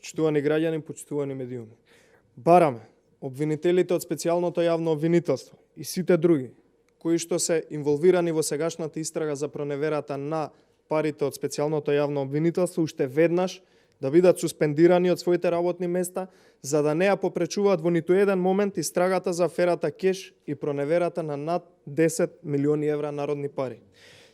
Почитувани граѓани, почитувани медиуми. Бараме обвинителите од специјалното јавно обвинителство и сите други кои што се инволвирани во сегашната истрага за проневерата на парите од специјалното јавно обвинителство уште веднаш да бидат суспендирани од своите работни места, за да не ја попречуваат во ниту еден момент истрагата за аферата Кеш и проневерата на над 10 милиони евра народни пари.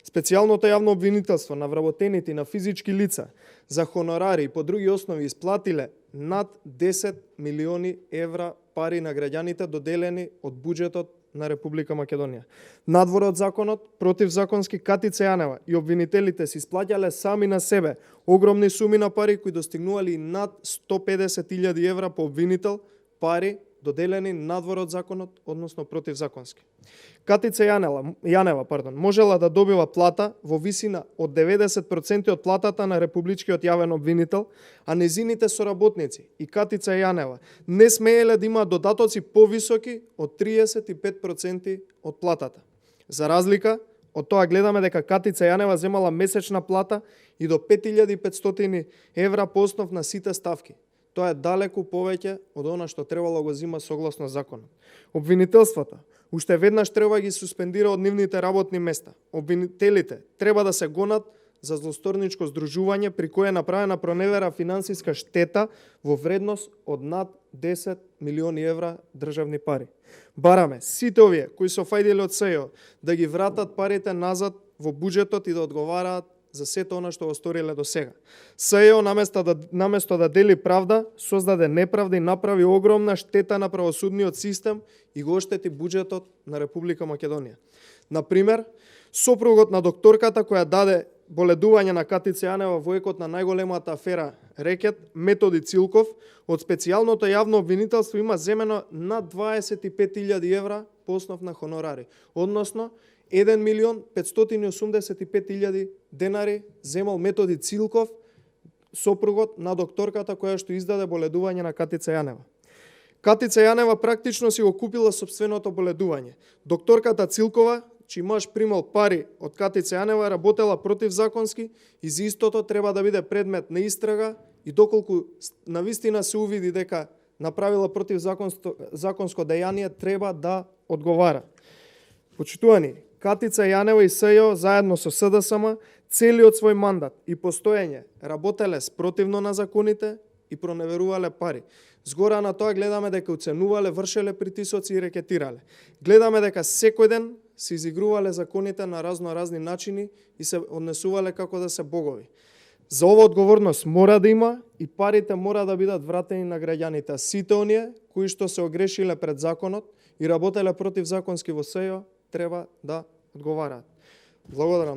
Специјалното јавно обвинителство на вработените на физички лица за хонорари и по други основи исплатиле над 10 милиони евра пари на граѓаните доделени од буџетот на Република Македонија. Надвор од законот, противзаконски Катица Јанева и обвинителите се исплаќале сами на себе огромни суми на пари кои достигнували над 150.000 евра по обвинител, пари доделени надвор од законот, односно противзаконски. Катица Јанева можела да добива плата во висина од 90% од платата на републичкиот јавен обвинител, а незините соработници и Катица Јанева не смееле да имаат додатоци повисоки од 35% од платата. За разлика од тоа гледаме дека Катица Јанева земала месечна плата и до 5500 евра по основ на сите ставки. Тоа е далеку повеќе од она што требало го зима согласно законот. Обвинителството уште веднаш треба ги суспендира од нивните работни места. Обвинителите треба да се гонат за злосторничко здружување при кое е направена проневера финансиска штета во вредност од над 10 милиони евра државни пари. Бараме сите овие кои се офајдиле од СЈО да ги вратат парите назад во буџетот и да одговараат за сето она што го сториле до сега. СЈО наместо да дели правда, создаде неправда и направи огромна штета на правосудниот систем и го оштети буџетот на Република Македонија. Например, сопругот на докторката која даде боледување на Катица Јанева во екот на најголемата афера Рекет, Методи Цилков, од специјалното јавно обвинителство има земено над 25.000 евра по основ на хонорари, односно 1.585.000 денари земал Методи Цилков, сопругот на докторката која што издаде боледување на Катица Јанева. Катица Јанева практично си го купила собственото боледување. Докторката Цилкова, чиј маж примал пари од Катица Јанева, работела противзаконски и за истото треба да биде предмет на истрага и доколку навистина се увиди дека направила противзаконско дејание, треба да одговара. Почитувани, Катица Јанева и СЈО заедно со СДСМ целиот свој мандат и постоење работеле спротивно на законите и проневерувале пари. Згора на тоа гледаме дека уценувале, вршеле притисоци и рекетирале. Гледаме дека секој ден се изигрувале законите на разни начини и се однесувале како да се богови. За ова одговорност мора да има и парите мора да бидат вратени на граѓаните. Сите оние кои што се огрешиле пред законот и работеле противзаконски во СЈО треба да одговараат. Благодарам.